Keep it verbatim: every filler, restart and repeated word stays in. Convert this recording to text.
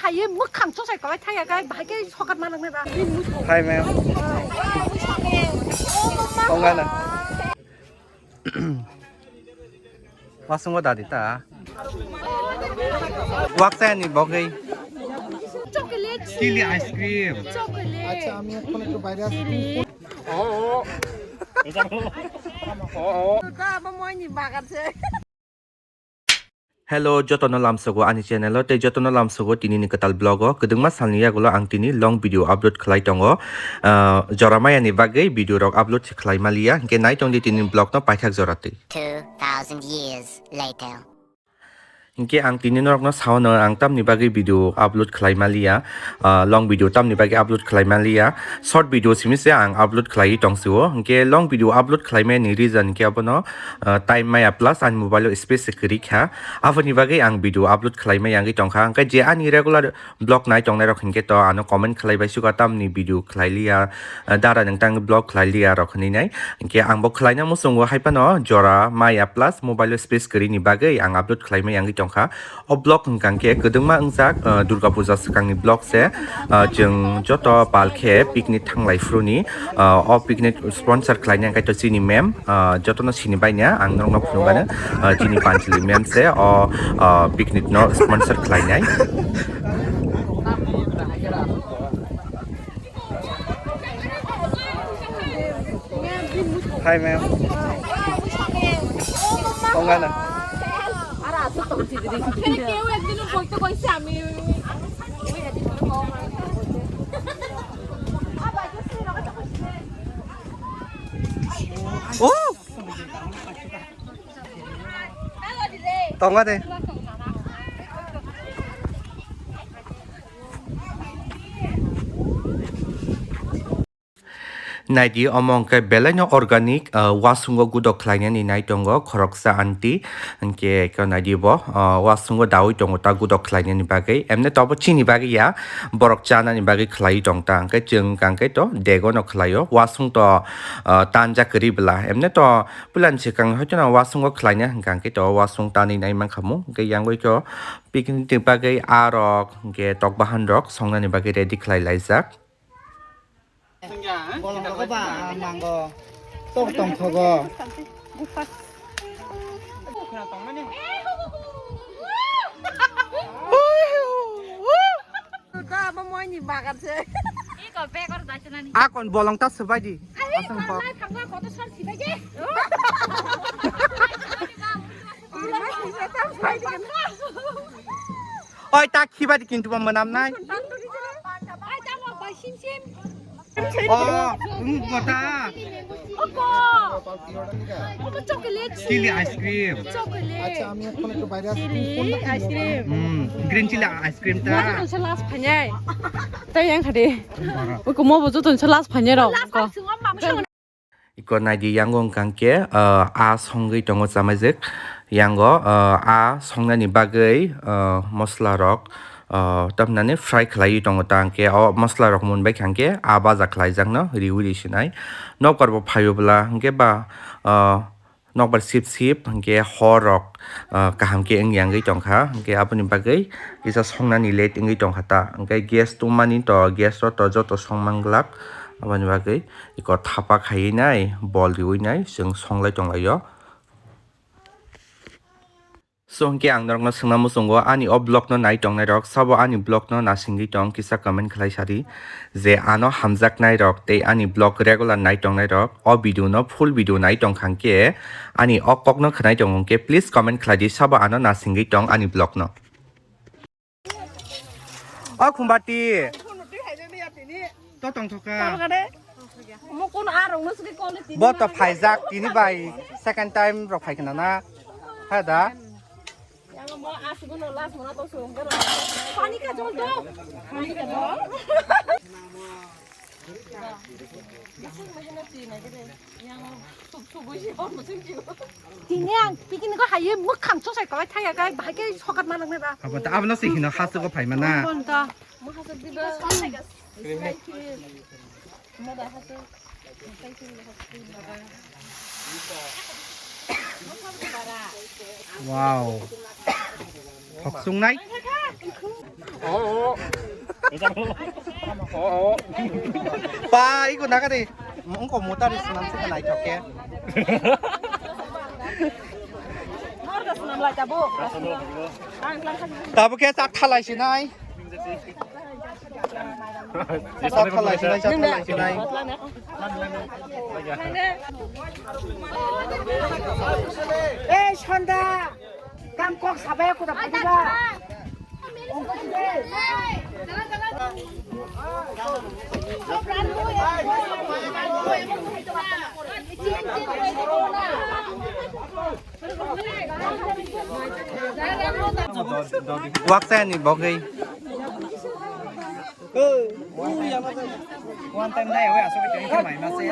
Haye mwkhang chosai kolai thaya kai bahai kai sokat manang nai ba. Hi, ma'am. Tongana. Wasungo dadi ta. Waksani bogei. Chocolate. Chili ice cream. Chocolate. আচ্ছা, আমি এখন একটু বাইরে আসি। Chili. Oh, oh. Oh, oh. Hello, jotono lamsogo ani channel o, tei jotono lamsogo tini ni kwtal vlog o. Kwdwngma salni yagulo ang tini long video upload khlai tongo. Ah, jora maya ni bagwi video rok upload se khlai maliya, hinkhe nai tongdi tini vlog no paithak jora twi. Two thousand years later. Hinkhe ang tini norokno sao no ang tamni bagwi video upload khlai maliya, ah, long video tamni bagwi upload khlai maliya, short video simi se ang upload khlaiwi tongsio. Hinkhe long video upload khlaimani reason hinkhe abono, ah, time maya plus ani mobile o space se kwrwi kha, aboni bagwi ang video upload khlaimaya wngwi tongkha. Hinkhe je ani regular vlog nai tongnai rok hinkhe to ano comment khlai bai suka tamni video khlai liya, ah, dara nang tang vlog khlai liya rok hinwi nai. Hinkhe ang bo khlaina muchungo hai phano jora maya plus mobile o space kwrwi ni bagwi ang upload khlai maya wngwi tongkha. O vlog hwnkha khe kwdwngma wngjak, ah, Durga Puja swkangni vlog se, ah, chwng joto pal khe picnic thanglai phuru ni, ah, o picnic sponsor khlaina hinkhe to chini ma'am, ah, jotono sini baina ang norokno phunukgano, ah, chini Panchali ma'am se o, ah, picnic no sponsor khlainai. Hi, ma'am. Tongana. কেউ একদিনও বলতে কইছে আমি। Oh! Tonga de. Naidi, omo hwnkhe belaino organic, ah, wasungo gudok khlainani nai tongo khoroksa aunty. Hinkhe khe naidi bo, ah, wasungo daui tongo ta gudok khlainani bagwi. Emne tobo chini bagwi ya, borok chanani bagwi khlaiwi tong ta. Hinkhe chwng hwnkha khe to degono khlaio. Wasung to, ah, tanja kwrwi bwla. Emne to puilani swkang hoitono wasungo khlaina hwnkha khe to wasung tanwi nai mankha mung. Hinkhe yangwi khe picnic ni bagwi arok hinkhe tok bahan rok songnani bagwi ready khlai laijak. Bolong rogo ba, ah, mango. Tok tong thogo. Akon bolong ta swbai di. Aswng kok. Oi, ta khiba di kintu ba mwnam nai. Oh, um, kota. Chili ice cream. আচ্ছা, আমি এখন একটু বাইরে আসি। Chili ice cream. Hmm, green chili ice cream ta. Mo to last phanyai. Tai yang khade. Ko mo bo to last phanyai ro. Iko naidi yango wngkha khe, ah, a songwi tongo chamaijwk. Yango, ah, a songnani bagwi, ah, mosla rok, ah, tamhinani fry khlaiwi tongo ta. Hinkhe o mosla rok mun bai kha hinkhe a baja khlaijakno riui ri sinai. Nokbar bo phaio bwla hinkhe ba, ah, nokbar sip sip hinkhe hor rok, ah, kaham khe wngya wngwi tongkha. Hinkhe aboni bagwi kisa songnani late wngwi tongkha ta. Hinkhe gas tungmani to gas o to joto songmanglak aboni bagwi. Iko thapa khaiwi nai, bol riui nai, chwng songlai tonglaio. So, hinkhe ang norokno swngna muchungo, ani o vlog no nai tongnai rok, sabo ani vlog no nasingwi tong, kisa comment khlai sadi, je ano hamjaknai rok tei ani vlog regular nai tongnai rok, o video no full video nai tong kha hinkhe, ani o kok no khwnai tongo hinkhe, please comment khlai di, sabo ano nasingwi tong ani vlog no. O Khumbati. To tongthok kha. Bo to phaijak tini bai second time rok phai khna na. Ha da. Tini ang picnic o haye mwkhang chosai kolai thaya kai bahai kai sokat manang nai ba. Abo ta abono se hino hasogo phai mana. Bon ta. Wow. Hoksung nai. Oh, oh. Oh, oh. Pa, iko nakari. Ungko mutari sinam sika naithok khe. Tabuk khe chak thalai sinai. Chak thalai sinai, chak thalai sinai. Ei, Sonda! Kam kok sabai kuda padiba. Waksa ni bogey. One time nai, wei asok khe mai ma se.